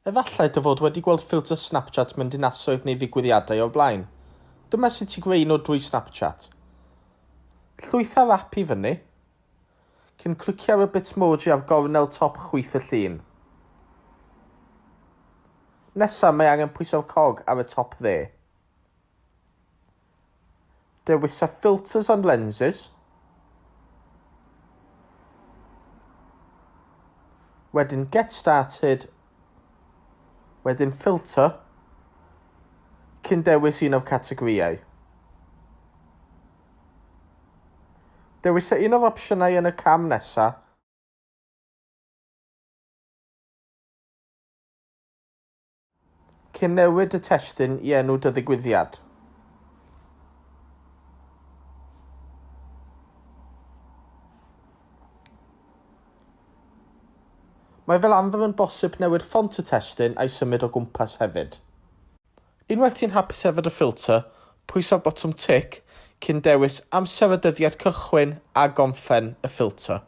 Efallai dy fod wedi gweld ffilter Snapchat mewn dinasoedd neu ddigwyddiadau o'r blaen. Dyma sut i greu nhw drwy Snapchat. Llwytha'r ap i fyny, cyn clicio ar y Bitmoji ar gornel top chwith y llun. Nesaf mae angen pwyso'r cog ar y top dde. Dewisa Filters and Lenses. Wedyn Get Started. Wedyn Filter. Cyn dewis un o'r categorïau. Dewisa un o'r opsiynau yn y cam nesaf Cyn newid y testun i enw dy ddigwyddiad. Mae fel arfer yn bosib newid ffont y testun a'i symud o gwmpas hefyd. Unwaith ti'n hapus efo dy ffilter, pwyso'r botwm tic cyn dewis amser a dyddiad cychwyn a gorffen y ffilter.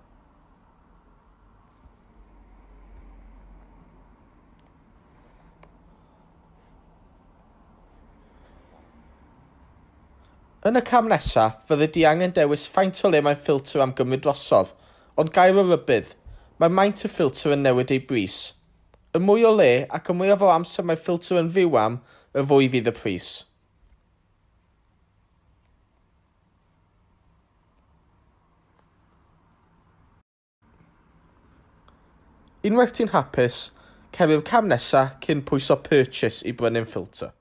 Yn y cam nesaf, fyddi di angen dewis faint o le mae'r ffilter am gymryd drosodd, ond gair o rybudd, mae maint y ffilter yn newid ei bris. Y mwy o le, ac y mwyaf o amser mae'r ffilter yn fyw am, y fwy fydd y pris. Unwaith ti'n hapus, cer i'r cam nesa cyn pwyso Purchase i brynu'r ffilter.